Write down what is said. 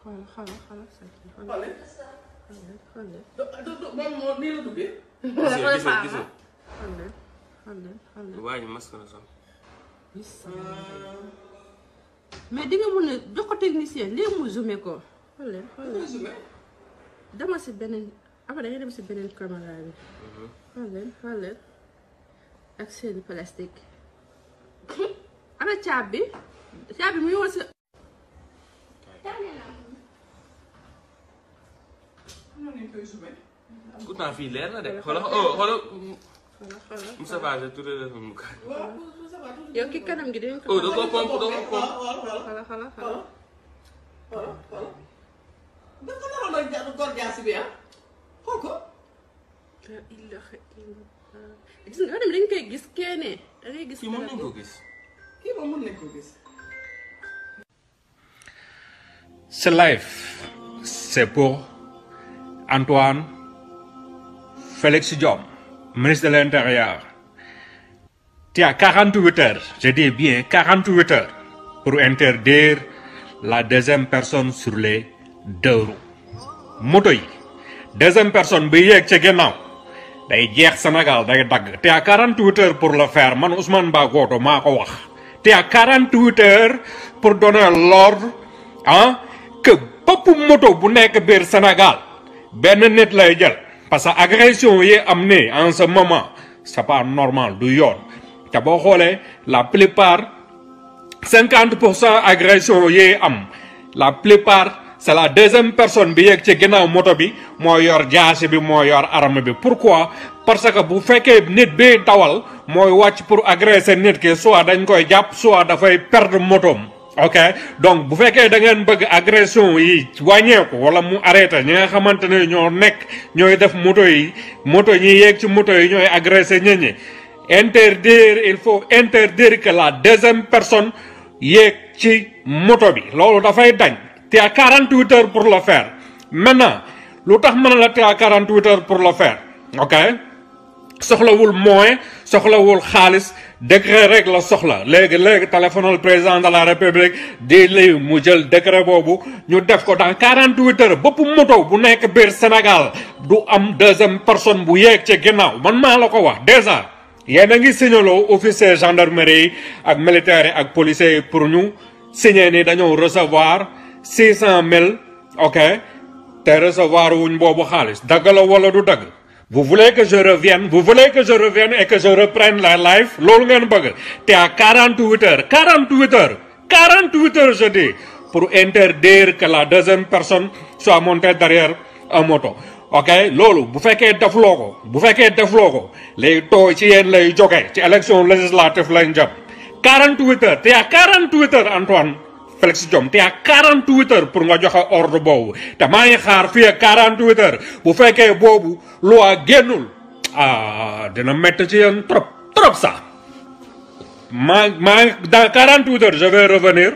xoolal sa kii xoolal. moom moo nii la duggee. xoolal. waa ji masque la sol. mais di nga mën a jox ko technicien léegi mu zoomé ko. xoolal. dama si beneen après da ngay dem si beneen caméra bi. xoolal. ak seen plastique. ana caabi bi mu ngi woon si. pourtant fii leer na de xoolal Moussa Faye turé la mu kaay. yow ki kanam gi dañ ko. da koo pompe xoolal. dafa naroon a góor jaasi bi xool ko. gis nga dañ koy gis kenn da ngay gis. kii mën nañ ko gis. kii moom mën nañ ko gis. Ce live, c'est pour Antoine Félix Diome, ministre de l'Intérieur. Tu as 48 heures, je dis bien 48 heures, pour interdire la deuxième personne sur les deux roues. Moto yi deuxième personne bi yéeg ca ginnaaw day jeex Sénégal day dagg. Tu as 48 heures pour le faire, man Ousmane Bagoto maa ko wax. Tu as 48 heures pour donner l'ordre que bépp moto bu nekk biir Sénégal benn nit lay jël parce que agression yi am ni en ce moment c'est pas normal du yoon te boo xoolee la plupart 50% agression yi am la plupart c'est la deuxième personne bi yegg ci ginnaaw moto bi moo yor jaasi bi moo yor arme bi. Pourquoi? parce que bu fekkee nit bi dawal mooy wàcc pour agresser nit ki soit dañ koy jàpp soit dafay perdre motom. ok donc bu fekkee da ngeen bëgg agression yi wàññeeku wala mu arrêté ñi nga xamante ne ñoo nekk ñooy def moto yi ñi yéeg ci moto yi ñooy agressé nit ñi il faut interdire que la deuxième personne yéeg ci moto bi loolu dafay dañ. tu as 48 heures pour le faire maintenant lu tax mën la tu as 48 heures pour le faire ok soxlawul moyen soxlawul xaalis décret rek la soxla léegi téléphone président de la république di lay mu jël décret boobu ñu def ko dans 48 heures bépp moto bu nekk biir Sénégal du am deuxième personne bu yeeg ci ginnaaw man maa la ko wax déjà yéen a ngi signaloo officier gendarmerie yi ak militaires yi ak policiers yi pour ñu signer ni dañoo recevoir 600 000 ok te recevoir wuñ boobu xaalis dagg la wala du dagg. Vous voulez que je revienne et que je reprenne la live loolu ngeen bëgg te à 48 heures je dis pour interdire que la deuxième personne soit montée derrière un moto ok loolu bu fekkee defloo ko lay tooy ci yéen lay jóge ci élection législative lañ jëm 48 heures te à 48 heures Antoine Félix Diome te à 48 heures pour nga joxe ordre boobu te maa ngi xaar fii ak 48 heures bu fekkee boobu loi génnul dina métti ci yéen trop ça dans 48 heures je vais revenir